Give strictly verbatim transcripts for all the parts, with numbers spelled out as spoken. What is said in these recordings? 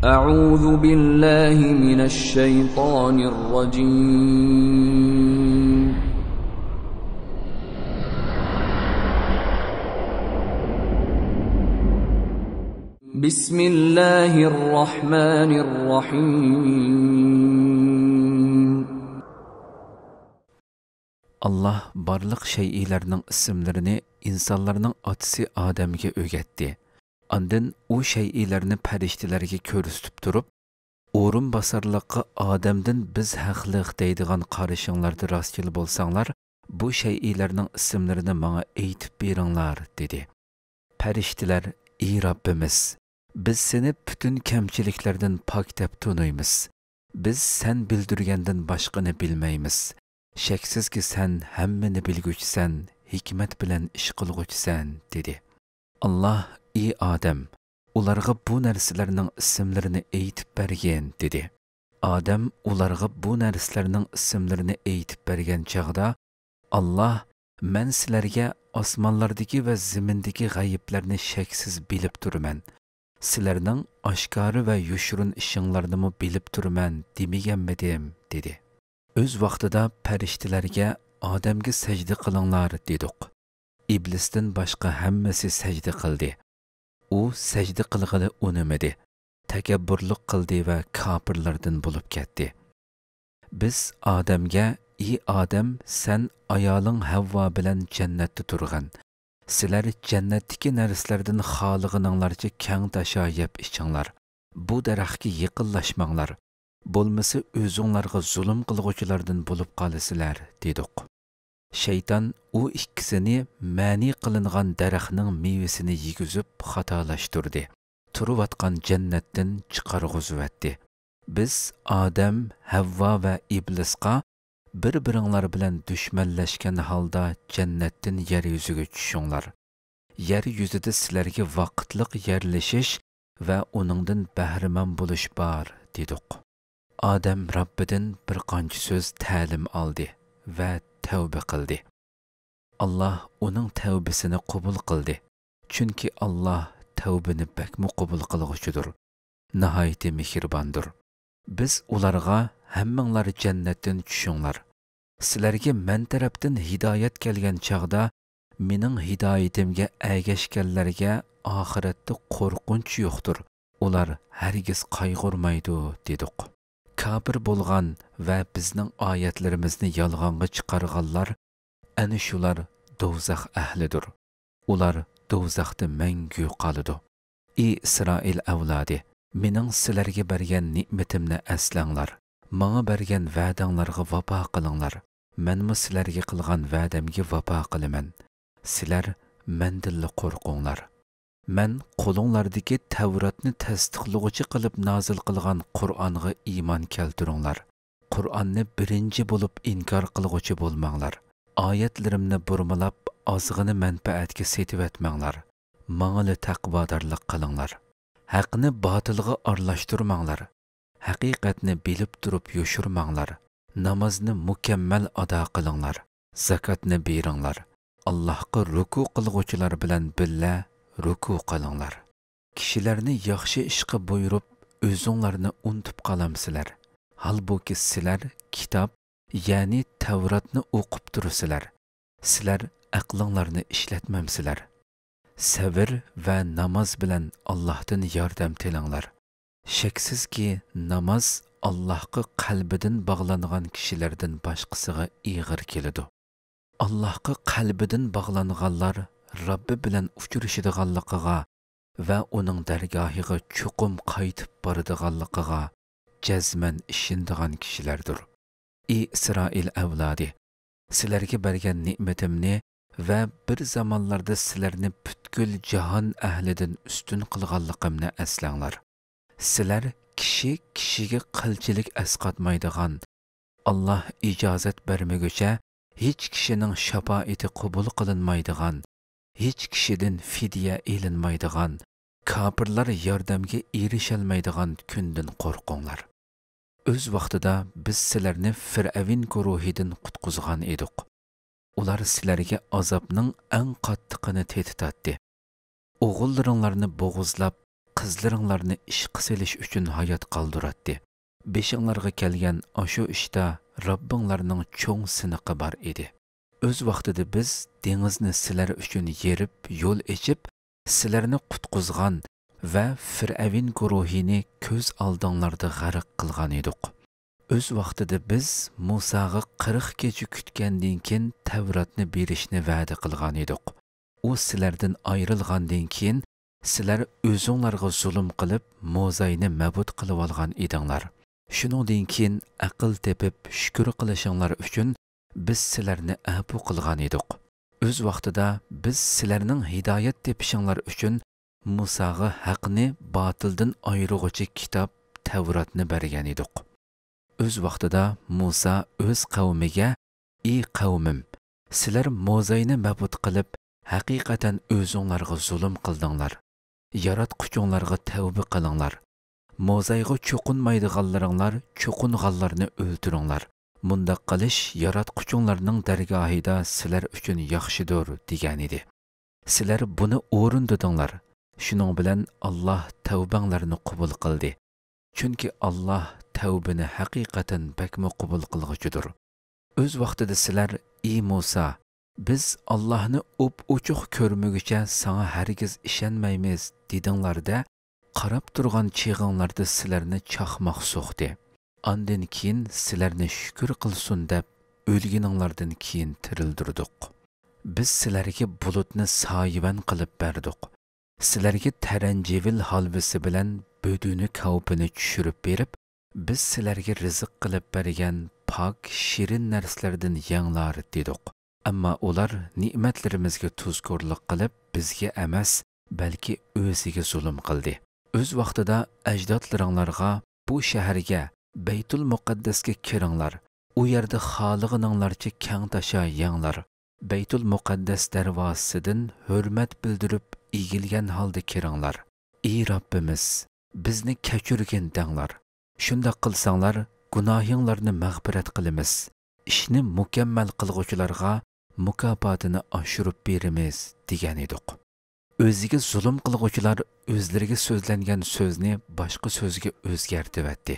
أعوذ بالله من الشيطان الرجيم. بسم الله الرحمن الرحيم. ئاللاھ بارلىق شەيئىلەرنىڭ ئىسىملىرىنى ئىنسانلارنىڭ ئاتىسى ئادەمگە ئۆگەتتى. ئاندىن ئۇ شەيئىلەرنى پەرىشتىلەرگە كۆرسىتىپ تۇرۇپ، ئورۇنباسارلىققا ئادەمدىن بىز ھەقلىق دەيدىغان قارىشىڭلاردا راستچىل بولساڭلار، بۇ شەيئىلەرنىڭ ئىسىملىرىنى ماڭا ئېيتىپ بېرىڭلار، دېدى. پەرىشتىلەر، ئى رەببىمىز، بىز سېنى پۈتۈن كەمچىلىكلەردىن پاك دەپ تونۇيمىز. بىز سەن بىلدۈرگەندىن باشقىنى بىلمەيمىز. شەكسىزكى، سەن ھەممىنى بىلگۈچىسەن، ھېكمەت بىلەن ئىش قىلغۇچىسەن، دېدى. ئاللاھ، ئى ئادەم، ئۇلارغا بۇ نەرسىلەرنىڭ ئىسىملىرىنى ئېيتىپ بەرگىن، دېدى. ئادەم ئۇلارغا بۇ نەرسىلەرنىڭ ئىسىملىرىنى ئېيتىپ بەرگەن چاغدا، ئاللاھ، مەن سىلەرگە ئاسمانلاردىكى ۋە زېمىندىكى غەيىبلەرنى شەكسىز بىلىپ تۇرىمەن. سىلەرنىڭ ئاشكارا ۋە يوشۇرۇن ئىشىڭلارنىمۇ بىلىپ تۇرىمەن دېمىگەنمىدىم؟ دېدى. ئۆز ۋاقتىدا پەرىشتىلەرگە، ئادەمگە سەجدە قىلىڭلار، دېدۇق. ئىبلىستىن باشقا ھەممىسى سەجدە قىلدى. ئۇ سەجدە قىلغىلى ئۇنىمىدى. تەكەببۇرلۇق قىلدى ۋە كاپىرلاردىن بولۇپ كەتتى. بىز ئادەمگە، ئى ئادەم، سەن ئايالىڭ ھەۋۋا بىلەن جەننەتتە تۇرغىن. سىلەر جەننەتتىكى نەرسىلەردىن خالىغىنىڭلارچە كەڭ تاشا يەپ ئىچىڭلار. بۇ دەرەخكە يېقىنلاشماڭلار. بولمىسا ئۆزۈڭلارغا زۇلۇم قىلغۇچىلاردىن بولۇپ قالىسىلەر، دېدۇق. شەيتان ئۇ ئىككىسىنى مەنئى قىلىنغان دەرەخنىڭ مېۋىسىنى يېگۈزۈپ خاتالاشتۇردى. تۇرۇۋاتقان جەننەتتىن چىقارغۇزۇۋەتتى. بىز ئادەم، ھەۋۋا ۋە ئىبلىسقا، بىر-بىرىڭلار بىلەن دۈشمەنلەشكەن ھالدا جەننەتتىن يەر يۈزىگە چۈشۈڭلار. يەر يۈزىدە سىلەرگە ۋاقىتلىق يەرلىشىش ۋە ئۇنىڭدىن بەھرىمەن بولۇش بار، دېدۇق. ئادەم رەببىدىن بىر قانچە سۆز تەلىم ئالدى ۋە تەۋبە قىلدى. ئاللاھ ئۇنىڭ تەۋبىسىنى قوبۇل قىلدى، چۈنكى ئاللاھ تەۋبىنى بەكمۇ قوبۇل قىلغۇچىدۇر، ناھايىتى مېھرىباندۇر. بىز ئۇلارغا، ھەممىڭلار جەننەتتىن چۈشۈڭلار. سىلەرگە مەن تەرەپتىن ھىدايەت كەلگەن چاغدا، مېنىڭ ھىدايىتىمگە ئەگەشكەنلەرگە ئاخىرەتتە قورقۇنچ يوقتۇر، ئۇلار ھەرگىز قايغۇرمايدۇ، دېدۇق. كاپىر بولغان ۋە بىزنىڭ ئايەتلىرىمىزنى يالغانغا چىقارغانلار، ئەنە شۇلار دوزاخ ئەھلىدۇر. ئۇلار دوزاختا مەڭگۈ قالىدۇ. ئى ئىسرائىل ئەۋلادى، مېنىڭ سىلەرگە بەرگەن نېمىتىمنى ئەسلەڭلار. ماڭا بەرگەن ۋەدەڭلارغا ۋاپا قىلىڭلار. مەنمۇ سىلەرگە قىلغان ۋەدەمگە ۋاپا قىلىمەن. سىلەر مەندىنلا قورقۇڭلار. مەن قولۇڭلاردىكى تەۋراتنى تەستىقلىغۇچى قىلىپ نازىل قىلغان قۇرئانغا ئىمان كەلتۈرۈڭلار. قۇرئاننى بىرىنچى بولۇپ ئىنكار قىلغۇچى بولماڭلار. ئايەتلىرىمنى بۇرمىلاپ، ئازغىنە مەنپەئەتكە سېتىۋەتمەڭلار. ماڭىلا تەقۋادارلىق قىلىڭلار. ھەقنى باتىلغا ئارىلاشتۇرماڭلار. ھەقىقەتنى بىلىپ تۇرۇپ يوشۇرماڭلار. نامازنى مۇكەممەل ئادا قىلىڭلار. زاكاتنى بېرىڭلار. ئاللاھقا رۇكۇ قىلغۇچىلار بىلەن بىللە رۇكۇ قىلىڭلار. كىشىلەرنى ياخشى ئىشقا بۇيرۇپ، ئۆزۈڭلارنى ئۇنتۇپ قالامسىلەر؟ ھالبۇكى، سىلەر كىتاب، يەنى تەۋراتنى ئوقۇپ تۇرىسىلەر. سىلەر ئەقلىڭلارنى ئىشلەتمەمسىلەر؟ سەۋر ۋە ناماز بىلەن ئاللاھتىن ياردەم تىلەڭلار. شەكسىزكى، ناماز ئاللاھقا قەلبىدىن باغلانغان كىشىلەردىن باشقىسىغا ئېغىر كېلىدۇ. ئاللاھقا قەلبىدىن باغلانغانلار رەببى بىلەن ئۇچرىشىدىغانلىقىغا ۋە ئۇنىڭ دەرگاھىغا چوقۇم قايتىپ بارىدىغانلىقىغا جەزمەن ئىشىنىدىغان كىشىلەردۇر. ئى ئىسرائىل ئەۋلادى! سىلەرگە بەرگەن نېمىتىمنى ۋە بىر زامانلاردا سىلەرنى پۈتكۈل جاھان ئەھلىدىن ئۈستۈن قىلغانلىقىمنى ئەسلەڭلار. سىلەر كىشى كىشىگە قىلچىلىك ئەسقاتمايدىغان، ئاللاھ ئىجازەت بەرمىگۈچە ھېچ كىشىنىڭ شاپائىتى قوبۇل قىلىنمايدىغان، ھېچ كىشىدىن فىدىيە ئېلىنمايدىغان، كاپىرلار ياردەمگە ئېرىشەلمەيدىغان كۈندىن قورقۇڭلار. ئۆز ۋاقتىدا بىز سىلەرنى فىرئەۋن گۇرۇھىدىن قۇتقۇزغان ئىدۇق. ئۇلار سىلەرگە ئازابنىڭ ئەڭ قاتتىقىنى تېتىتاتتى. ئوغۇللىرىڭلارنى بوغۇزلاپ، قىزلىرىڭلارنى ئىشقا سېلىش ئۈچۈن ھايات قالدۇراتتى. بېشىڭلارغا كەلگەن ئاشۇ ئىشتا رەببىڭلارنىڭ چوڭ سىنىقى بار ئىدى. ئۆز ۋاقتىدا بىز دېڭىزنى سىلەر ئۈچۈن يېرىپ، يول ئېچىپ، سىلەرنى قۇتقۇزغان ۋە فىرئەۋن گۇرۇھىنى كۆز ئالدىڭلاردا غەرق قىلغان ئىدۇق. ئۆز ۋاقتىدا بىز مۇساغا قىرىق كېچە كۈتكەندىن كېيىن تەۋراتنى بېرىشنى ۋەدە قىلغان ئىدۇق. ئۇ سىلەردىن ئايرىلغاندىن كېيىن، سىلەر ئۆزۈڭلارغا زۇلۇم قىلىپ، موزاينى مەبۇت قىلىۋالغان ئىدىڭلار. شۇنىڭدىن كېيىن ئەقىل تېپىپ، شۈكۈر قىلىشىڭلار ئۈچۈن بىز سىلەرنى ئەپۇ قىلغان ئىدۇق. ئۆز ۋاقتىدا بىز سىلەرنىڭ ھىدايەت تېپىشىڭلار ئۈچۈن مۇساغا ھەقنى باتىلدىن ئايرىغۇچى كىتاب تەۋراتنى بەرگەن ئىدۇق. ئۆز ۋاقتىدا مۇسا ئۆز قەۋمىگە، ئى قەۋمىم، سىلەر موزاينى مەبۇت قىلىپ، ھەقىقەتەن ئۆزۈڭلارغا زۇلۇم قىلدىڭلار. ياراتقۇچۇڭلارغا تەۋبە قىلىڭلار. موزايغا چوقۇنمايدىغانلىرىڭلار چوقۇنغانلارنى ئۆلتۈرۈڭلار. مۇنداق قىلىش ياراتقۇچۇڭلارنىڭ دەرگاھىدا سىلەر ئۈچۈن ياخشىدۇر، دېگەنىدى. سىلەر بۇنى ئورۇندىدىڭلار. شۇنىڭ بىلەن ئاللاھ تەۋبەڭلارنى قوبۇل قىلدى. چۈنكى ئاللاھ تەۋبىنى ھەقىقەتەن بەكمۇ قوبۇل قىلغۇچىدۇر. ئۆز ۋاقتىدا سىلەر، ئى مۇسا، بىز ئاللاھنى ئوپئوچۇق كۆرمىگۈچە ساڭا ھەرگىز ئىشەنمەيمىز، دېدىڭلار-دە، قاراپ تۇرغان چېغىڭلاردا سىلەرنى چاقماق سوقتى. ئاندىن كېيىن سىلەرنى شۈكۈر قىلسۇن دەپ، ئۆلگىنىڭلاردىن كېيىن تىرىلدۈردۇق. بىز سىلەرگە بۇلۇتنى سايىۋەن قىلىپ بەردۇق. سىلەرگە تەرەنجىۋىل ھالۋىسى بىلەن بۆدۈنە كاۋىپىنى چۈشۈرۈپ بېرىپ، بىز سىلەرگە رىزىق قىلىپ بەرگەن پاك، شېرىن نەرسىلەردىن يەڭلار، دېدۇق. ئەمما ئۇلار نېمەتلىرىمىزگە تۇزكورلۇق قىلىپ، بىزگە ئەمەس، بەلكى ئۆزىگە زۇلۇم قىلدى. ئۆز ۋاقتىدا ئەجدادلىرىڭلارغا، بۇ شەھەرگە، بەيتۇل مۇقەددەسكە كىرىڭلار، ئۇ يەردە خالىغىنىڭلارچە كەڭ تاشا يەڭلار، بەيتۇل مۇقەددەس دەرۋازىسىدىن ھۆرمەت بىلدۈرۈپ ئېگىلگەن ھالدا كىرىڭلار. ئى رەببىمىز، بىزنى كەچۈرگىن دەڭلار. شۇنداق قىلساڭلار، گۇناھىڭلارنى مەغپىرەت قىلىمىز. ئىشنى مۇكەممەل قىلغۇچىلارغا مۇكاپاتىنى ئاشۇرۇپ بېرىمىز، دېگەن ئىدۇق. ئۆزىگە زۇلۇم قىلغۇچىلار ئۆزلىرىگە سۆزلەنگەن سۆزنى باشقا سۆزگە ئۆزگەرتىۋەتتى.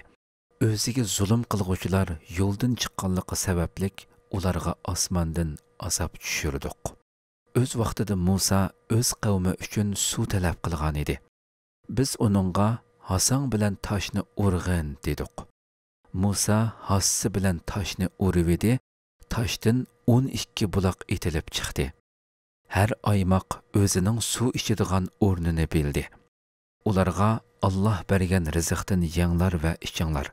ئۆزىگە زۇلۇم قىلغۇچىلار يولدىن چىققانلىقى سەۋەبلىك ئۇلارغا ئاسماندىن ئازاب چۈشۈردۇق. ئۆز ۋاقتىدا مۇسا ئۆز قەۋمى ئۈچۈن سۇ تەلەپ قىلغان ئىدى. بىز ئۇنىڭغا، ھاساڭ بىلەن تاشنى ئۇرغىن، دېدۇق. مۇسا ھاسىسى بىلەن تاشنى ئۇرۇۋىدى، تاشتىن ئون ئىككى بۇلاق ئېتىلىپ چىقتى. ھەر ئايماق ئۆزىنىڭ سۇ ئىچىدىغان ئورنىنى بىلدى. ئۇلارغا، ئاللاھ بەرگەن رىزىقتىن يەڭلار ۋە ئىچىڭلار،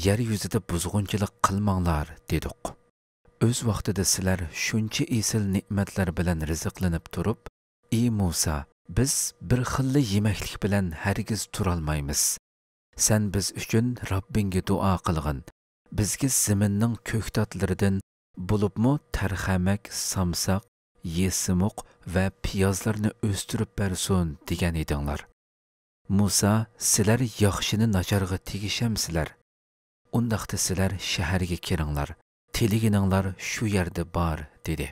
يەر يۈزىدە بۇزغۇنچىلىق قىلماڭلار، دېدۇق. ئۆز ۋاقتىدا سىلەر شۇنچە ئېسىل نېمەتلەر بىلەن رىزىقلىنىپ تۇرۇپ، ئى مۇسا، بىز بىر خىللا يېمەكلىك بىلەن ھەرگىز تۇرالمايمىز. سەن بىز ئۈچۈن رەببىڭگە دۇئا قىلغىن. بىزگە زېمىننىڭ كۆكتاتلىرىدىن، بولۇپمۇ تەرخەمەك، سامساق، يېسىمۇق ۋە پىيازلارنى ئۆستۈرۈپ بەرسۇن، دېگەن ئىدىڭلار. مۇسا، سىلەر ياخشىنى ناچارغا تېگىشەمسىلەر؟ ئۇنداقتا سىلەر شەھەرگە كىرىڭلار، تىلىگىنىڭلار شۇ يەردە بار، دېدى.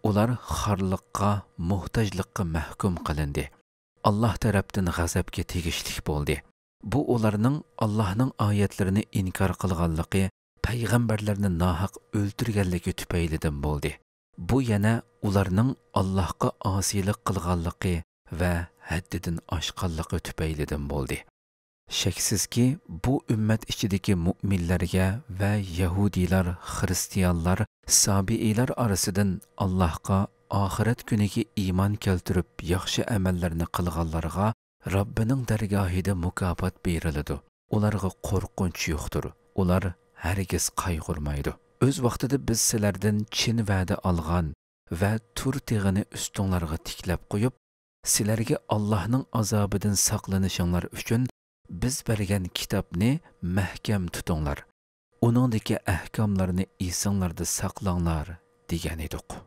ئۇلار خارلىققا، موھتاجلىققا مەھكۇم قىلىندى. ئاللاھ تەرەپتىن غەزەپكە تېگىشلىك بولدى. بۇ ئۇلارنىڭ ئاللاھنىڭ ئايەتلىرىنى ئىنكار قىلغانلىقى، پەيغەمبەرلەرنى ناھەق ئۆلتۈرگەنلىكى تۈپەيلىدىن بولدى. بۇ يەنە ئۇلارنىڭ ئاللاھقا ئاسىيلىق قىلغانلىقى ۋە ھەددىدىن ئاشقانلىقى تۈپەيلىدىن بولدى. شەكسىزكى، بۇ ئۈممەت ئىچىدىكى مۇئمىنلەرگە ۋە يەھۇدىيلار، خىرىستىيانلار، سابىئىيلار ئارىسىدىن ئاللاھقا، ئاخىرەت كۈنىگە ئىمان كەلتۈرۈپ، ياخشى ئەمەللەرنى قىلغانلارغا رەببىنىڭ دەرگاھىدا مۇكاپات بېرىلىدۇ. ئۇلارغا قورقۇنچ يوقتۇر. ئۇلار ھەرگىز قايغۇرمايدۇ. ئۆز ۋاقتىدا بىز سىلەردىن چىن ۋەدە ئالغان ۋە تۇر تېغىنى ئۈستۈڭلارغا تىكلەپ قويۇپ، سىلەرگە ئاللاھنىڭ ئازابىدىن ساقلىنىشىڭلار ئۈچۈن بىز بەرگەن كىتابنى مەھكەم تۇتۇڭلار. ئۇنىڭدىكى ئەھكاملارنى ئېسىڭلاردا ساقلاڭلار، دېگەن ئىدۇق.